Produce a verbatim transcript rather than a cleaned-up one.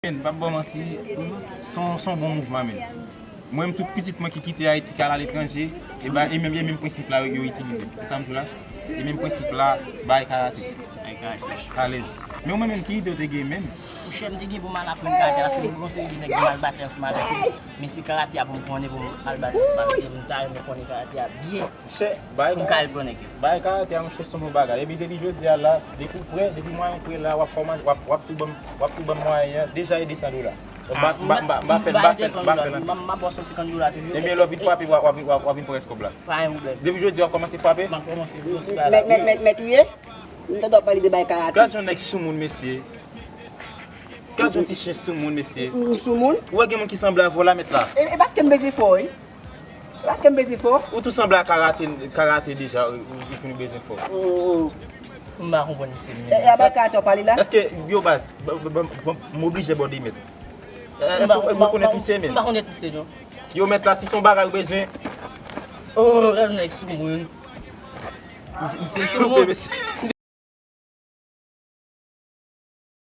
Men, m p ap ba w manti, se yon, se yon bon mouvman, men. Mwen menm, tout pitit mwen ki kite Ayiti, ki al aletranje, e ba, e menm, e menm prensip la yo, yo itilize. Ou sa m di w la? E menm prensip la, bay karate. Bay karate. Alèz. Men ou menm, menm, ki ide w te gen menm? Monchè, m te gen pou m al aprann karate, paske m gen yon seri de nèg ki m al batay ansanm avèk yo. Men se karate a pou m konnen, pou m al batay ansanm avèk yo, pou m ta renmen konnen karate a byen. Monchè, bay, pou m ka al pran nèg yo. Bay karate a, monchè, se yon bon bagay. Epi depi jodi a la, depi w prè, depi mwayen w prè la, w ap kòmanse, w ap, w ap tou ban m, w ap tou ban m mwayen an, deja e de san dola. Donk, m a, m a, m a, m a fè, m a fè, m a fè nan. M a, m a ba w san senkant dola toujou. Ebyen, lè w vin frape, w a, w a, w a, w a vin pran èskòb la. Pa gen pwoblèm. Depi jodi a, w kòmanse frape. M ap kòmanse. Mèt, mèt, mèt, mèt ou ye? M tande w ap pale de bay karate. Gad yon nèg soumoun, mesye. Gad yon ti chen soumoun, mesye. M soumoun? Ou wè gen moun ki sanble avè w la, mèt la? E, e paske m bezwen fò, wi. E paske m bezwen fò. Ou tou sanble a karate, karate deja, ou, ou fin bezwen fò. Mm. M pa konprann misye menm. E, e a bay karate w pale la? Èske, yo baz, m, m, m, m oblije bòde mèt. Èske ou rekonèt misye menm? M pa konèt misye, non. Yo mèt la, si se yon bagay ou bezwen. Oh, gad nèg soumoun. Misye, misye soumoun. Mesye.